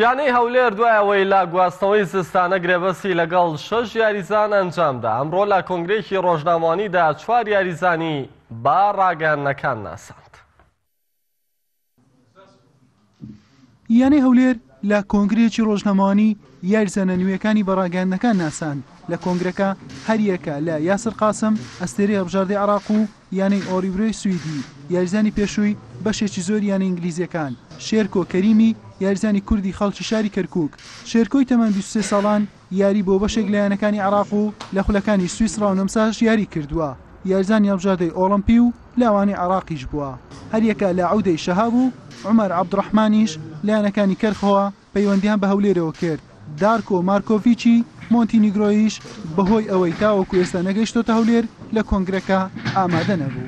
یانەی هەولێر دوای ئەوەی لە گواستنەوەی زستانە گرێبەستی لەگەڵ شەش یاریزان ئەنجامدا، ئەمڕۆ لە کۆنگرەیەکی ڕۆژنامەوانیدا چوار یاریزانی بە ڕاگەیاندنەکان ناساند. یانەی هەولێر لە کۆنگرەیەکی ڕۆژنامەوانی یاریزانە نوێیەکانی بە ڕاگەیاندنەکان ناساند، لە کۆنگرەکە هەریەکە لە یاسر قاسم، ئەستێرەی هەڵبژاردەی عێراق و یانەی ئۆریبرۆی سویدی، یاریزانی پێشووی بەشێکی زۆری یانە ئینگلیزییەکان، شێرکۆ کەریمی، یاریزانی کوردی خەڵکی شاری کەرکووک. شێرکۆی تەمەن 23 ساڵان یاری بۆ بەشێک لە یانەکانی عێراق و لە خولەکانی سویسڕا و نەمساش یاری کردووە، یاریزانی هەڵبژاردەی ئۆڵۆمپی و لاوانی عێراقیش بووە. هەریەکە لە عودەی شەهاب و عومەر عەبدوڕەحمانیش لە یانەکانی کەرخەوە پەیوەندییان بە هەولێرەوە کرد، دارکۆ مارکۆڤیچی مۆنتینیگرۆیش بەهۆی ئەوەی تاوەکو ئێستا نەگەیشتۆتە هەولێر لە کۆنگرەکە ئامادە نەبوو.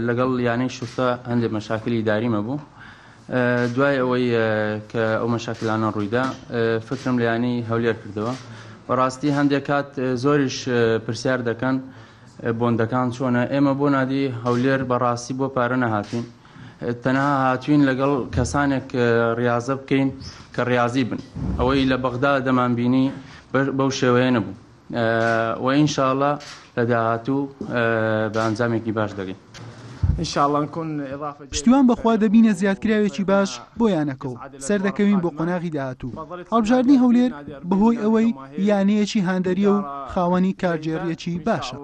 لەگەڵ یانەی شورتە هەندێک مەشاکلی ئیداریم هەبوو دوای ئەوەی کە ئەو مەشاکلانە ڕوویدا فکرم لە یانەی هەولێر کردەوە بەڕاستی هەندێک کات زۆریش پرسیار دەکەن بۆندەکان چۆنە؟ ئێمە بۆ نادی هەولێر بەڕاستی بۆ پارە نەهاتوین تەنها هاتوین لەگەڵ کەسانێک ڕاضە بکەین کە ڕاضی بن ئەوەی لە بەغدا دەمانبینی بەو شێوەیە نەبوو و ئینشاءاللە لە داهاتوو بە ئەنجامێکی باش دەگەین. پشتیوان بەخوا دەبینە زیادکراوێکی باش بۆ یانەکە و سەردەکەوین بۆ قۆناغی داهاتوو. هەڵبژاردنی هەولێر بەهۆی ئەوەی یانەیەکی هاندەرییە و خاوەنی کارگێڕییەکی باشە.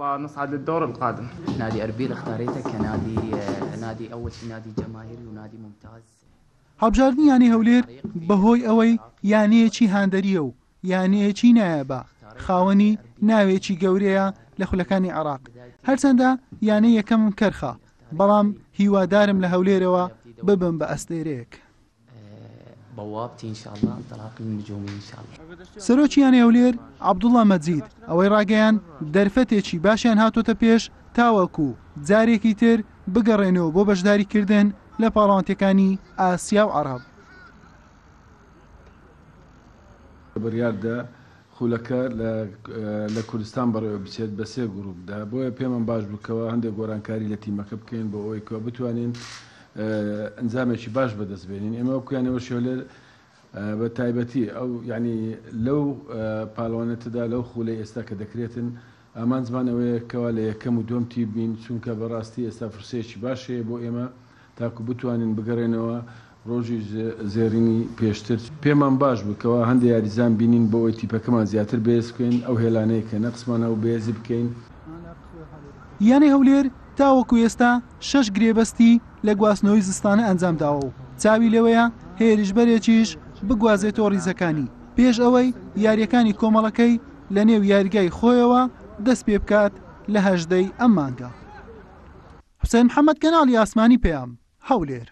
هەڵبژاردنی یانەی هەولێر بەهۆی ئەوەی یانەیەکی هاندەرییە و یانەیەکی نایابە، خاوەنی ناوێکی گەورەیە لە خولەکانی عێراق، هەرچەندە یانەی یەکەمم کەرخە، بەڵام هیوادارم لە هەولێرەوە ببم بە ئەستێرەیەک. سەرۆکی یانەی هەولێر، عەبدوڵڵا مەجید، ئەوەی راگەیاند، دەرفەتێکی باشیان هاتۆتە پێش تاوەکو جارێکی تر بگەڕێنەوە بۆ بەشداریکردن لە پاڵەوانتیەکانی ئاسیا و عەڕەب. بڕیاردا خولەکە لە کوردستان بەڕێوە بچێت بە سێ گروپدا، بۆیە پێمان باش بوو کەوا هەندێک گۆرانکاری لە تیمەکە بکەین بۆ ئەوەی کەوا بتوانین ئەنجامێکی باش بەدەست بێنین. ئێمە وەکو یانەی وەرشی هەولێر بە تایبەتی ئەو یانی لەو پاڵەوانێتەدا لەو خولەی ئێستا کە دەکرێتن ئامانجمان ئەوەیە کەوا لە یەکەم و دووەم تیپ بین، چونکە بەڕاستی ئێستا فرسەیەکی باش هەیە بۆ ئێمە تاکو بتوانین بگەڕێنەوە ڕۆژی زێڕینی پێشتر. پێمان باش بوو کەوا هەندێ یاریزان بینین بۆ ئەوەی تیپەکەمان زیاتر بەهێز بکەین، ئەو هێلانەی کە نەقسمان هەبوو بەهێزی بکەین. یانەی هەولێر تاوەکو ئێستا شەش گرێبەستی لە گواستنەوەی زستانە ئەنجامداوە و چاوی لەوەیە هێرشبەرێکیش بگوازێتەوە ریزەکانی پێش ئەوەی یارییەکانی کۆمەڵەکەی لە نێو یاریگای خۆیەوە دەستپێبکات لە هەژدەی ئەم مانگە. حوسێن محەمەد کەناڵی ئاسمانی پەیام، هەولێر.